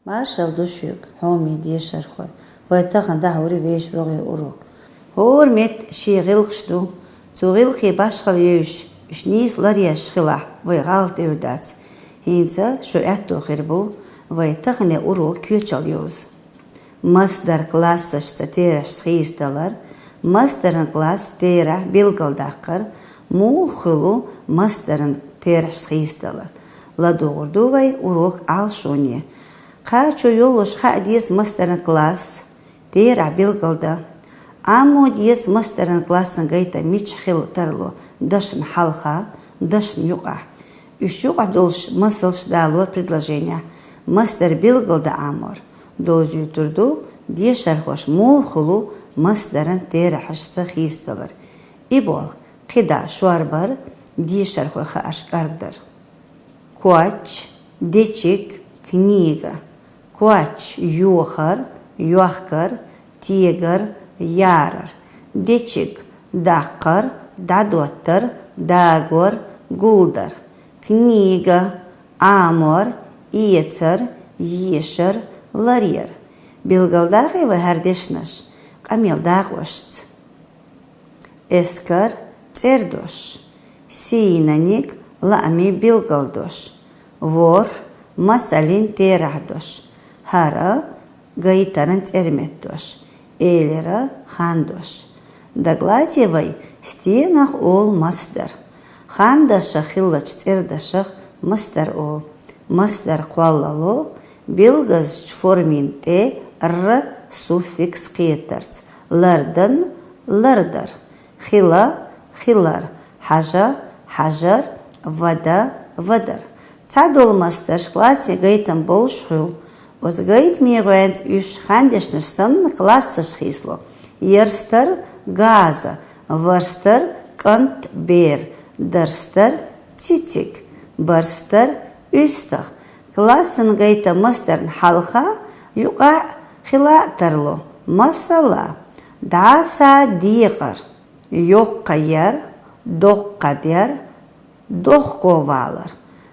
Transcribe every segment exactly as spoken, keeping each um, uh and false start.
Маршалла ду шуьга, хьоме дешархой, вай тахан дӀахьур ю вешан рогӀера урок. ХӀора метта шен гӀиллакхаш ду, цу гӀиллакхий башхалла евзаш, уьш нийса ларъеш хилахь, вай гӀалат дер дац. ХӀинца шун аьтто хир бу вай таханлера урок кхеташал йовза. Масдар классашца терахьашца хийцадалар, масдаран класс терахь билгалдаккхар, муха хуьлу масдаран терахьашца хийцадалар. ЛадугӀур ду вай урок Ӏалашоне. Кхачо йолуш хаа деза масдаран класс, терахь билгалдан. Ӏамо деза масдаран классан гайтам мичахь хила тарло дашна хьалха, дашна юкъахь. Уьш юкъахь долуш масалш дало предложенехь, масдар билгалдан Ӏамор. Довзуьйтур ду дешархоша муха хуьлу масдаран терахьашца хийцадалар. И болх кхидӀа шорбар, дешархойн хаарш кӀаргдар. Коч, дечиг, книга. Коч, йохар, йохкар, тегар, ярар. Дечиг, даккхар, дӀадоттар, дагор, гулдар. Книга, Ӏамор, эцар, ешар, ларъяр. Билгалдахий вай хӀара дешнаш къамел дакъошца. Эскар, цӀердош. Сийнаниг, лаамийн билгалдош. ВорхӀ, масаллин терахьдош. ХӀара, гайтаран цӀерметдош. Элира, хандош. Дагладе вай, стенах олу масдар. Хандашах хиллачу цӀердашах масдар олу. Масдар кхоллало билгазчу формин тӀе р суффикс кхетарца: лардан, лардар, хила, хилар, хьажа, хьажар, вада, вадар. Цхьадолу масдарш классе гайтам болуш хуьлу. Оцу гайтаме гӀоьнца уьш хандешнаш санна классаш хийцало: ярстар, газа, варстар, кӀант, бер, дарстар, цициг, барстар, уьстагӀ. Классан гайтам масдарна хьалха, юкъахь хила тарло. Масала, дӀаса декъар, йоккха яр, доккха дер, дохковалар.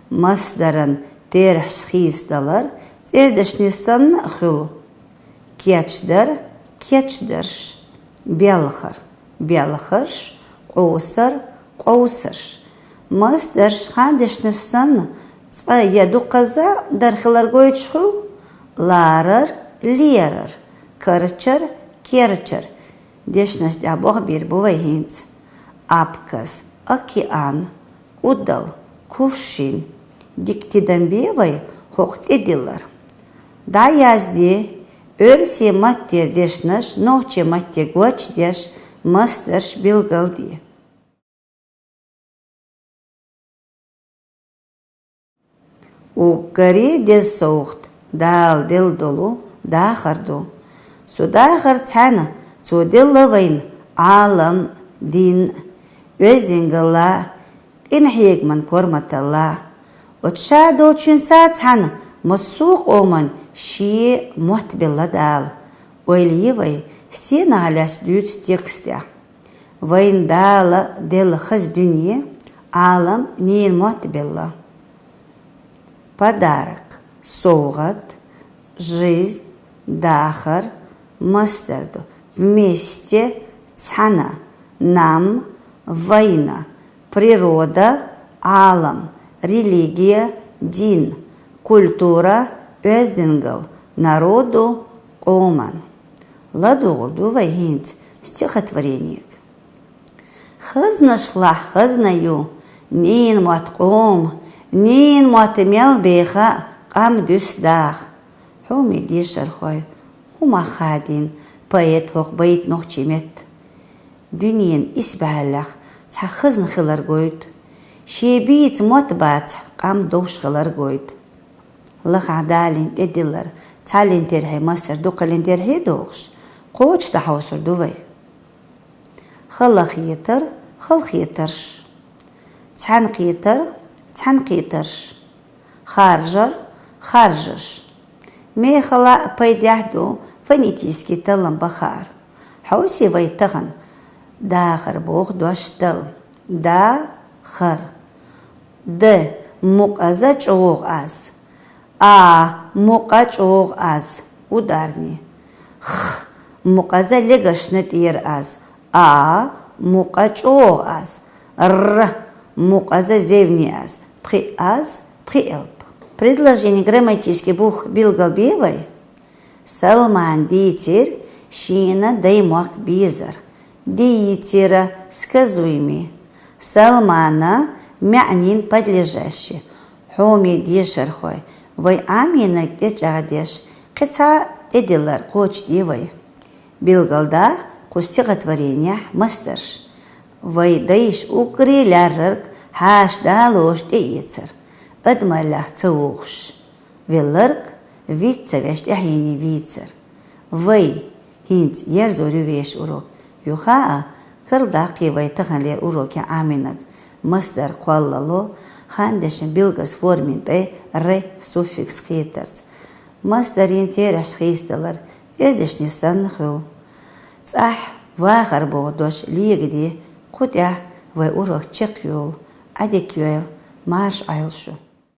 Масдаран терахьашца хийцадалар цӀердашне санна а хуьлу: кечдар, кечдарш, белхар, белхарш, къовсар, къовсарш. Масдарш хандешнаш санна цкъа я дукхаза дар хилар гойтуш хуьлу: ларар, лерар, карчар, керчар. Дешнаш тӀехь болх бийр бу вай хӀинца. Абказ, океан, кӀудал, кувшин. Дика тидам бе вай хӀокху тӀедиллар. ДӀаязде, оьрсийн маттера дешнаш нохчийн матте гочдеш, масдарш билгалде. Уггаре деза совгӀат Дала делла долу дахар ду. Цу дахар цхьаьна, цо делла вайна Ӏалам, дин, оьздангалла, къинхьегаман корматалла. Оцу ша долчуьнца цхьаьна массо а къоман шен мотт белла Дала. Ойла е вай, стенах лаьцна дуьйцу текстехь. Вайна Дала делла хаза дуьне, Ӏалам, ненан мотт белла. Подарок, совгӀат, жизнь, дахар, масдар ду. Вместе, цхьаьна, нам, вайна, природа, Ӏалам, религия, дин, культура, оьздангалла, народу, къоман. ЛадугӀур ду вай хӀинца стихотворенега. Хазнашлахь хазна ю ненан мотт, къоман, ненан мотт мел бен хаьа, къам дуьсу даха. Хьоме дешархой, хӀун мах хадийна поэта хӀокху байта нохчийн метта? Дуьненан исбаьхьаллех цхьа хазна хилар гойту. Шен бийца мотт бацахь, къам довш хилар гойту. Лахахь далийна тӀедиллар цхьаллин терхье масдар дукхаллин терхье дохуш, кхочушдан хьовсур ду вай. Халахетар, халахетарш. Цхьаьнакхетар, цхьаьнакхетарш. Харжар, харжарш. Мехала а пайдехь ду фонетический таллам бахар. Хьовсий вай тахана: дахар боху дош дала. Да, хар. Д, мукъаза чӀогӀа аз. А, мукъа чӀоагӀа аз, ударни. Х, мукъаза легашна тӀера аз. А, мукъа чӀоагӀа аз. Р, мукъаза зевни аз. Пхи аз, пхи элп. Предложени грамматически бух билгалбе вай. Салман дийцар шийна даймохк безар. Дийцар, сказуеми. Салмана маӀнин подлежащи. Хьоме дешархой, вай Ӏамийнаг тӀечӀагӀдеш, кхин цхьа тӀедиллар кхочушде вай. Билгалда кху стихотворенехь масдарш. Вай дайша уггаре лаьррарг хьаша далош тӀеэцар, адамаллех ца вухуш. Велларг, виц ца веш тӀаьхьене вийцар. Вай, хӀинца ерзор ю вешан урок. Юха а карладаккхий вай таханлера урокехь Ӏамийнаг масдар кхоллало, хандешан билгаза формин тӀе р суффикс кхетарца. Масдарийн терахьаш хийцадалар цӀердешне санна хуьлу. ЦӀахь вахар боху дош легаде, кху тӀехь вай урок чекхйолу. Ӏадика йойла, марша Ӏойла шу.